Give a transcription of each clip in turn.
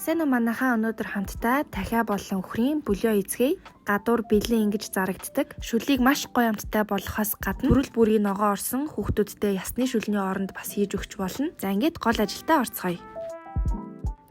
Сайн уу, манайхаа, өнөөдөр хамтдаа дахиа болон үхрийн бульон эзгэе. Гадуур бэлэн ингэж зарагддаг. Шүлийг маш гоё амттай болгохоос гадна төрөл бүрийн ногоо орсон, хүүхдүүдтэй ясны шүлний оронд бас хийж өгч болно. За, ингээд гол ажилдаа орцгоё.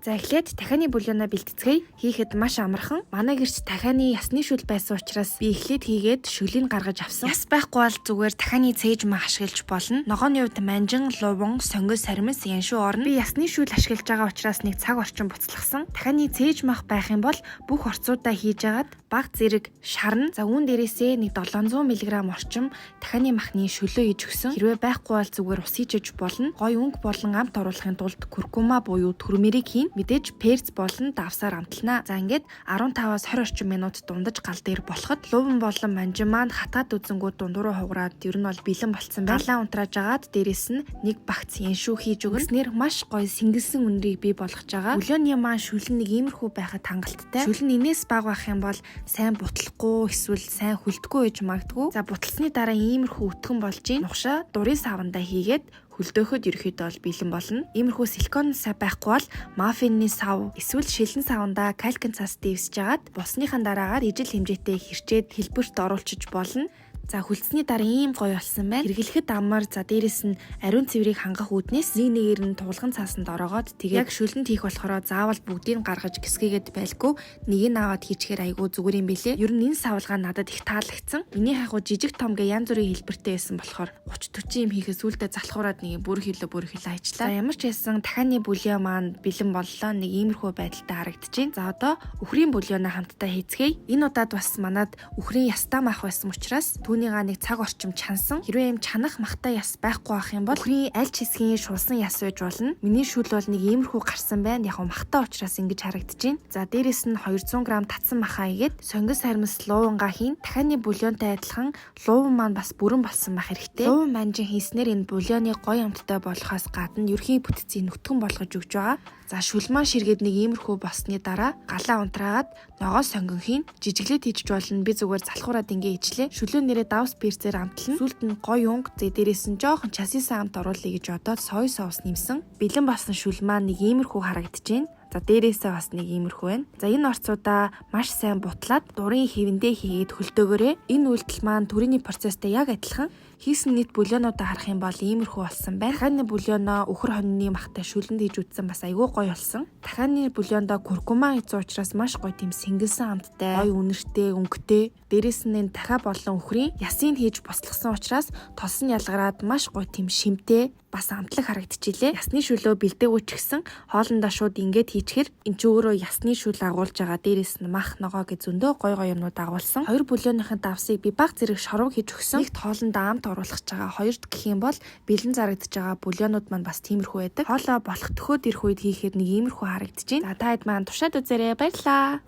За, эхлээд дахианы бульоноо бэлтцгээе. Хийхэд маш амархан. Манай гэрт дахианы ясны шүл байсан учраас би эхлээд хийгээд шүлийг гаргаж авсан. Яс байхгүй бол зүгээр дахианы цээж мах ашиглаж болно. Ногооны хувьд манжин, луван, сонгил, сармис, яншуу орно. Би ясны шүл ашиглаж байгаа учраас нэг цаг орчим буцалгасан. Дахианы цээж мах байх юм бол бүх орцуудаа хийж агаад баг зэрэг шарна. За, үүн дээрээсээ нэг 700 мг орчим дахианы махны шөлөө хийж өгсөн. Хэрвээ байхгүй бол зүгээр ус хийж болно. Гоё өнгө болон амт оруулахын тулд куркума буюу turmeric хийн. Мэдээж перц болон давсаар амтлана. За, ингээд 15-аас 20 орчим минут дундаж гал дээр болоход луван болон манжин маань хатаад үзэнгүүд дундуураа хугараад ер нь бол бэлэн болцсон байна. Галаа унтрааж агаад дээрэс нь нэг багц яншүү хийж өгнө. Нэр маш гоё сэнгэлсэн үнэрийг бий болгож байгаа. Бульоны маань шүлэн нэг иймэрхүү байхад хангалттай. Шүлэн энэс бага байх юм бол сайн бутлахгүй эсвэл сайн хөлдөхгүй байж магадгүй. За, бутлсны дараа иймэрхүү өтгөн болж ийн. Нухшаа дурын савандаа хийгээд хөлдөөхөд ерөөхдөө бол бэлэн болно. Иймэрхүү силикон сав байхгүй бол маффины сав эсвэл шилэн савандаа калькын цаас дэвсэж агаад болсныхаа дараагаар ижил хэмжээтэй хэрчээд хэлбэрт оруулчиж болно. За, хөлдсөний дараа ийм гоё болсон байна. Хэрэглэхэд амар. За, дээрэс нь ариун цэврийг хангах үүднээс нэг нэгээр нь тулган цаасанд ороогоод, тэгээд яг шүлэнд хийх болохоор заавал бүгдийг гаргаж гисгээгээд байлгүй, нэг нь аваад хийчихээр айгүй зүгээр юм бэлээ. Ер нь энэ савлгаа надад их таалагдсан. Миний хайхуу жижиг том гэ янз бүрийн хэлбэртэй байсан болохоор 30 40 юм хийхээс сүултээ залхуураад нэг бүр хилөө бүр хилөө ажиллаа. За, ямар ч байсан дахианы бульон маань бэлэн боллоо. Нэг иймэрхүү байдалтай харагдаж байна. За, одоо үхрийн бульоноо хамтдаа хийцгээе. Энэ удаад бас манад үхрийн ястаа мах байсан учраас түүнийгаа нэг цаг орчим чансан. Хэрвээ юм чанах махтай яс байхгүй байх юм бол үхрийн аль ч хэсгийн шулсан яс байж болно. Миний шүл бол нэг иймэрхүү гарсан байна. Яг махтай учраас ингэж харагдаж байна. За, дээрэс нь 200 г татсан махаа игээд сонгил, сармис, луувангаа хийн. Дахианы бульонтой адилхан лууван маань бас бүрэн болсон байх хэрэгтэй. Лууван манжин хийснээр энэ бульоны гоё амттай болохоос гадна ерхий бүтцийг нүтгэн болгож өгч байгаа. За, шүл маань ширгээд нэг иймэрхүү болсны дараа галаа унтраагаад ногоо сонгон хийн. Жижиглээд хийчих болно. Би зүгээр залхуураад ингээ ичлээ. Шүлөө нэрээ давс перцээр амтлана. Сүлд нь гоё өнгө, зэ дээрээс нь жоохон часисан амт оруулъя гэж бодоод соя соус нэмсэн. Бэлэн болсон шүл маань нэг иймэрхүү харагдаж байна. За, дээрээсээ бас нэг иймэрхүү байна. За, энэ орцуудаа маш сайн бутлаад дурын хэвэндээ хийгээд хөлдөөгөөрэй. Энэ үйлдэл маань төрийн процесстэй яг адилхан. Хийсэн нийт бульонуудаа харах юм бол иймэрхүү болсон байна. Дахианы бульоноо үхэр хонины махтай шүлэнд хийж үзсэн, бас айгүй гоё болсон. Дахианы бульондоо куркума хийсэн учраас маш гоё тийм сэнгэлсэн амттай, гоё үнэртэй, өнгөтэй. Дээрээс нь энэ дахиа болон үхрийн ясыг хийж буслахсан учраас тос нь ялгараад маш гоё тийм шимтэй, бас амтлаг харагдчихилээ. Ясны шүлөө бэлдээгүй ч гэсэн хоолндоо шууд ингээд хийчихэр энэ ч өөрөө ясны шүл агуулж байгаа. Дээрээс нь мах, ногоо гэж зөндөө гоё гоё юмнууд агуулсан. Хоёр бульоныхын давсыг би баг зэрэг шорвог хийж өгсөн. Нэгт хоолндоо амт оруулах байгаа. Хоёрт гэх юм бол бэлэн зарагдаж байгаа бульонууд маань бас тиймэрхүү байдаг. Хоолоо болох төхөөд ирэх үед хийхэд нэг иймэрхүү харагдаж байна. За, та хэд маань туршаад үзээрэй. Баярлалаа.